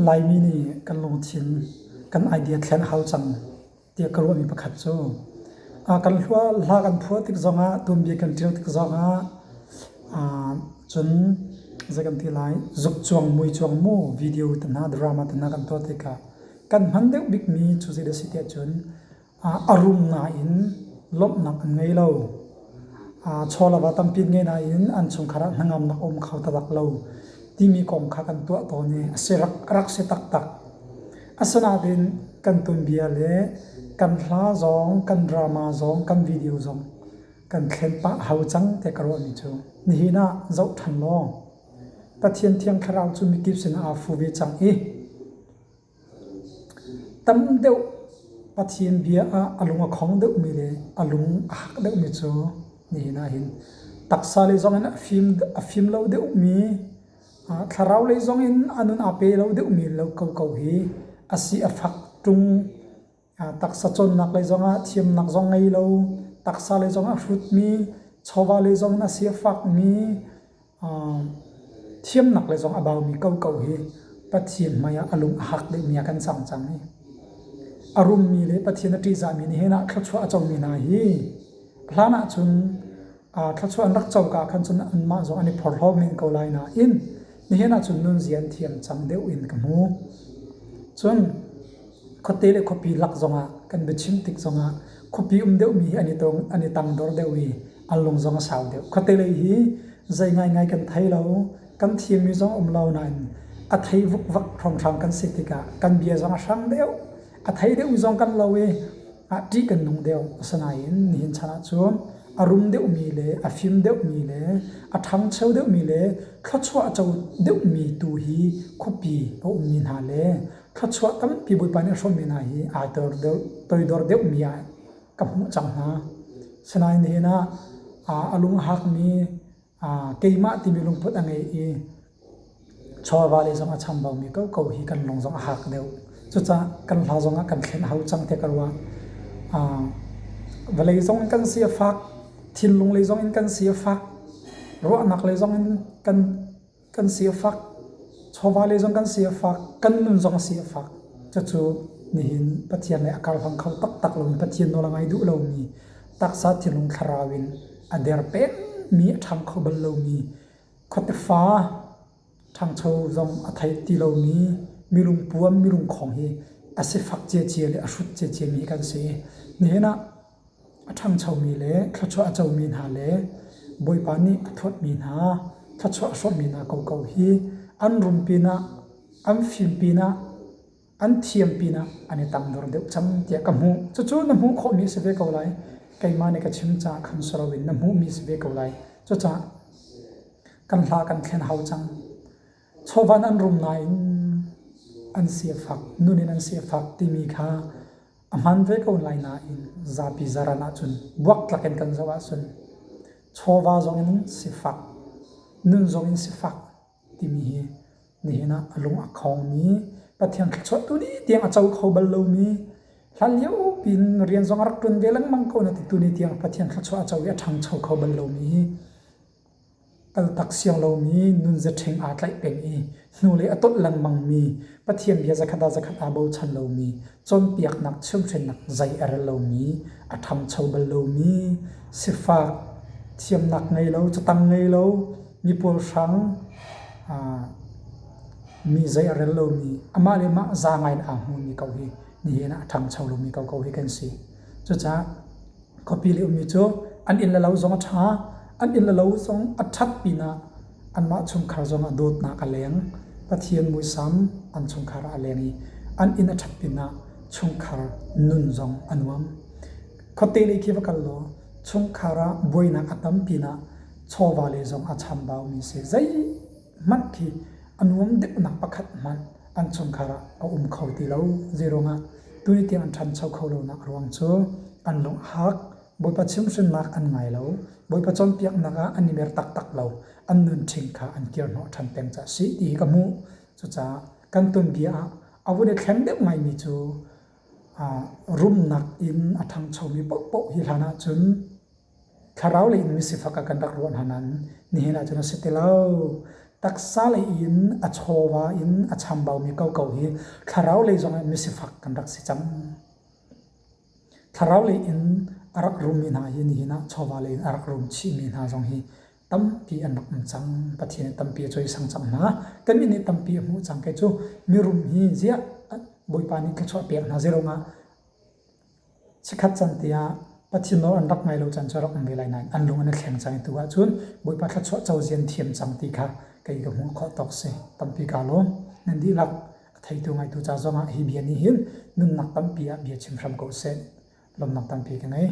Laimi nih kan lungthin, kan idea thlen a hau cang tiah ka ruahmi pakhat cu kan hla kan phuah tik zongah, tuanbia kan ṭial tik zongah cun zei kan ti lai, zukcuang muicuang mu video te hna, drama te hna kan tuah tikah kan hman deuh bikmi cu zeidah a si tiah cun A rum nain lawmhnak an ngei lo. Chawlava tampi an ngei nain an chungkhar ah hnangamnak a um kho taktak lo timi kong kha kan tuah tawn i a si a rak si taktak. Asinain kan tuanbia le kan hla zong, kan drama zong, kan video zong kan thlen pah a hau cang tiah ka ruahmi cu nihin ah zoh ṭhan law Pathian Thiang Thlarau cu mikip sinah aa fu ve cang i Tam deuh Pathian bia ah a lung a khong deuhmi le a lung a hak deuhmi cu nihin ahhin taksa lei zongin a fim lo deuhmi, thlarau lei zongin a nun aa pe lo deuhmi lo koko hi a si a fak ṭung. Taksa cawnnak lei zongah thiamnak zong ngei lo, taksa lei zongah a hrutmi, chawva lei zongin a si a fakmi, thiamnak lei zong a baumi koko hi Pathian hmai ah a lung a hak deuhmi ah kan cang cang i a rummi le Pathian a ṭihzahmi nih hin ah thluachuah a comi hna hi hlan ahcun thluachuah an rak co ka khan cun anmah zong an i phorhlaw men ko lai nain nihin ahcun nunzia an thiam cang deuh in ka hmu. Cun Khuate le khuapi lak zongah kan biachim tik zongah khuapi um deuhmi hi an i tong an i tangdor deuh i an lung zong a sau deuh. Khuate lei hi zei ngaingai kan thei lo, kan thiammi zong um lo nain a thei vukvak hrawnghrang kan si tikah kan bia zong a hrang deuh. A thei deuhmi zong kan lo i ah ṭih kan nung deuh. Asinain nihin chan ahcun a rum deuhmi le a fim deuhmi le a ṭhangcho deuhmi le thluachuah a co deuhmi tu hi khuapi a ummi hna le Thluachuah tampi Bawipa nih a hrawmmi hna hi aa toidor deuhmi ah ka hmuh cang hna. Sinain nihin ah a lung a hakmi keimah timi lungput a ngei i chawva lei zong a chambaumi koko hi kan lung zong a hak deuh. Cucaah kan hla zong ah kan thlen a hau cang tiah ka ruah. Vawlei zong in kan si a fak, thinlung lei zong in kan si a fak, ruahnak lei zong in kan Kan si a fak. Chawva lei zong kan si a fak. Kan nun zong a si a fak. Cucu nihin Pathian lei a karhlang kho taktak lomi Pathian nawl a ngai duh lomi taksa thinlung thlarau in a der pengmi a ṭhang kho bal lomi khuatefa ṭhangcho zong a thei ti lomi milung puam milung khong hi a sifak ciacia le a hrut ciaciami kan si. Nihin ah A ṭhangchomi le thluachuah a comi hna le Bawipa nih a thuatmi hna, thluachuah a hrawmmi hna koko hi an rum pinah, an fim pinah, an thiam pinah an i tangdor deuh cang tiah ka hmuh. Cucu na hmuh khawhmi a si ve ko lai. Keimah nih ka chim caah khan si loin na hmuhmi a si ve ko lai. Cucaah kan hla kan thlen hau cang. Chawvan an rum nain an si a fak, nun in an si a fak timi kha A hmaan ve ko lai nain zapi zaran ahcun buaktlak in kan zoh ahcun chawva zong in sifak, nun zong in sifak timi hi nihin ah a lung a khawngmi, Pathian thluachuah tuni tiang a co kho bal lomi, hlanlio piin rian zong a rak ṭuan ve lengmang ko na ti tuni tiang Pathian thluachuah a co i a ṭhangcho kho bal lomi hi Kaltak siang lomi nunzaṭhing aa tlaih peng i hnulei a tolh lengmangmi, Pathian bia zakhat ah zakhat aa bochan lomi, cawnpiaknak chimhhrinnak zei a rel lomi, a ṭhangcho bal lomi, sifak, thiamnak ngei lo, catang ngei lo, mi puarhrang, mi zei a rel lomi, amah le mah za ngai in aa hmumi ko hi nihin ah a ṭhangcho lomi koko hi kan si. Cucaah Khuapi le ummi cu an inn le lo zong a ṭha, an inn le lo zong a ṭhat pinah anmah chungkhar zongah dawtnak a leng. Pathian muisam an chungkhar ah a leng i an inn a ṭhat pinah chungkhar nun zong a nuam. Khuate lei khi va kal law chungkhar ah buainak a tam pinah chawva lei zong a chambaumi si. Zeihmanh khi a nuam deuhnak pakhat hmanh an chungkhar ah a um kho ti lo. Zeiruangah tuni tiang an ṭhancho kho lonak a ruang cu an lung a hak, Bawipa chimhhrinnak an ngai lo, Bawipa cawnpiaknak ah an i mer taktak lo, an nunṭhing kha an kirhnawh ṭhan peng caah a si ti hi ka hmuh. Cucaah kan tuanbia ah a vun i thleng deuh ngaimi cu rumnak in a ṭhangchomi paohpaoh hi hlan ahcun Thlarau lei in misifak ah kan rak ruah hna nain nihin ahcun a si ti lo. Taksa lei in a chawva in a chambaumi koko hi thlarau lei zongah misifak kan rak si cang. Thlarau lei in a rak rummi hna hi nihin ah chawva lei in a rak rum chihmi hna zong hi tampi an rak um cang. Pathian nih tampi a cawisang cang hna. Kan nih nih tampi a hmuh cang. Kei cu mirum hi ziah Bawipa nih thluachuah pek hna zeiruangah Chikkhat can tiah Pathian nawl an rak ngai lo caan cu a rak um ve lai nain an lung an i thleng cang i tu ahcun Bawipa thluachuah cozian thiam cang ti kha kei ka hmuh khawh tawk si. Tampi kaa lawm. Nan dihlak a theitu ngaitu ca zongah hi bia nih hin nunnak tampi ah bia chim hram ko seh. Lawmnak tampi ka ngei.